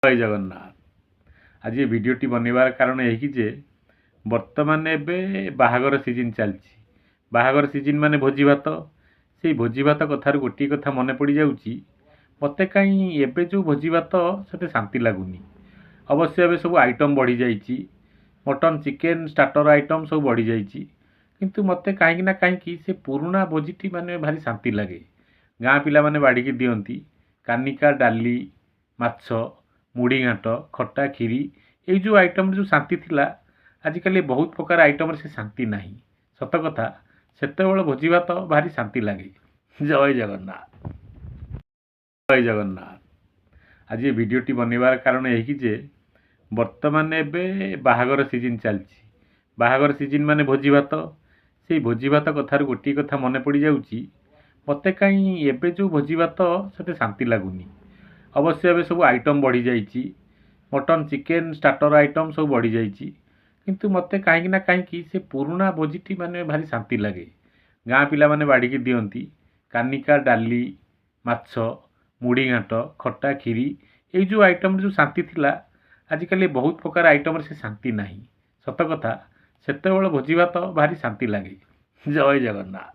ଜୟ ଜଗନ୍ନାଥ। ଆଜି ଏ ଭିଡ଼ିଓଟି ବନେଇବାର କାରଣ ଏହିକି ଯେ ବର୍ତ୍ତମାନ ଏବେ ବାହାଘର ସିଜିନ୍ ଚାଲିଛି। ବାହାଘର ସିଜିନ୍ ମାନେ ଭୋଜି ଭାତ। ସେଇ ଭୋଜି ଭାତ କଥାରୁ ଗୋଟିଏ କଥା ମନେ ପଡ଼ିଯାଉଛି, ମୋତେ କାହିଁ ଏବେ ଯେଉଁ ଭୋଜି ଭାତ ସେତେ ଶାନ୍ତି ଲାଗୁନି। ଅବଶ୍ୟ ଏବେ ସବୁ ଆଇଟମ୍ ବଢ଼ିଯାଇଛି, ମଟନ୍, ଚିକେନ୍, ଷ୍ଟାର୍ଟର୍ ଆଇଟମ୍ ସବୁ ବଢ଼ିଯାଇଛି, କିନ୍ତୁ ମୋତେ କାହିଁକି ନା କାହିଁକି ସେ ପୁରୁଣା ଭୋଜିଟି ମାନେ ଭାରି ଶାନ୍ତି ଲାଗେ। ଗାଁ ପିଲାମାନେ ବାଢ଼ିକି ଦିଅନ୍ତି କାନିକା, ଡାଲି, ମାଛ, ମୁଢ଼ି ଘାଣ୍ଟ, ଖଟା, କ୍ଷୀରି। ଏଇ ଯେଉଁ ଆଇଟମ୍ରେ ଯେଉଁ ଶାନ୍ତି ଥିଲା, ଆଜିକାଲି ବହୁତ ପ୍ରକାର ଆଇଟମ୍ରେ ସେ ଶାନ୍ତି ନାହିଁ। ସତ କଥା, ସେତେବେଳେ ଭୋଜି ଭାତ ଭାରି ଶାନ୍ତି ଲାଗେ। ଜୟ ଜଗନ୍ନାଥ। ଜୟ ଜଗନ୍ନାଥ। ଆଜି ଏ ଭିଡ଼ିଓଟି ବନେଇବାର କାରଣ ଏହିକି ଯେ ବର୍ତ୍ତମାନ ଏବେ ବାହାଘର ସିଜିନ୍ ଚାଲିଛି। ବାହାଘର ସିଜିନ୍ ମାନେ ଭୋଜି ଭାତ। ସେଇ ଭୋଜି ଭାତ କଥାରୁ ଗୋଟିଏ କଥା ମନେ ପଡ଼ିଯାଉଛି, ମୋତେ କାହିଁ ଏବେ ଯେଉଁ ଭୋଜି ଭାତ ସେତେ ଶାନ୍ତି ଲାଗୁନି। ଅବଶ୍ୟ ଏବେ ସବୁ ଆଇଟମ୍ ବଢ଼ିଯାଇଛି, ମଟନ୍, ଚିକେନ୍, ଷ୍ଟାର୍ଟର୍ ଆଇଟମ୍ ସବୁ ବଢ଼ିଯାଇଛି, କିନ୍ତୁ ମୋତେ କାହିଁକି ନା କାହିଁକି ସେ ପୁରୁଣା ଭୋଜିଟି ମାନେ ଭାରି ଶାନ୍ତି ଲାଗେ। ଗାଁ ପିଲାମାନେ ବାଢ଼ିକି ଦିଅନ୍ତି କାନିକା, ଡାଲି, ମାଛ, ମୁଢ଼ି ଘାଣ୍ଟ, ଖଟା, କ୍ଷୀରି। ଏଇ ଯେଉଁ ଆଇଟମ୍ରେ ଯେଉଁ ଶାନ୍ତି ଥିଲା, ଆଜିକାଲି ବହୁତ ପ୍ରକାର ଆଇଟମ୍ରେ ସେ ଶାନ୍ତି ନାହିଁ। ସତ କଥା, ସେତେବେଳେ ଭୋଜି ଭାତ ଭାରି ଶାନ୍ତି ଲାଗେ। ଜୟ ଜଗନ୍ନାଥ।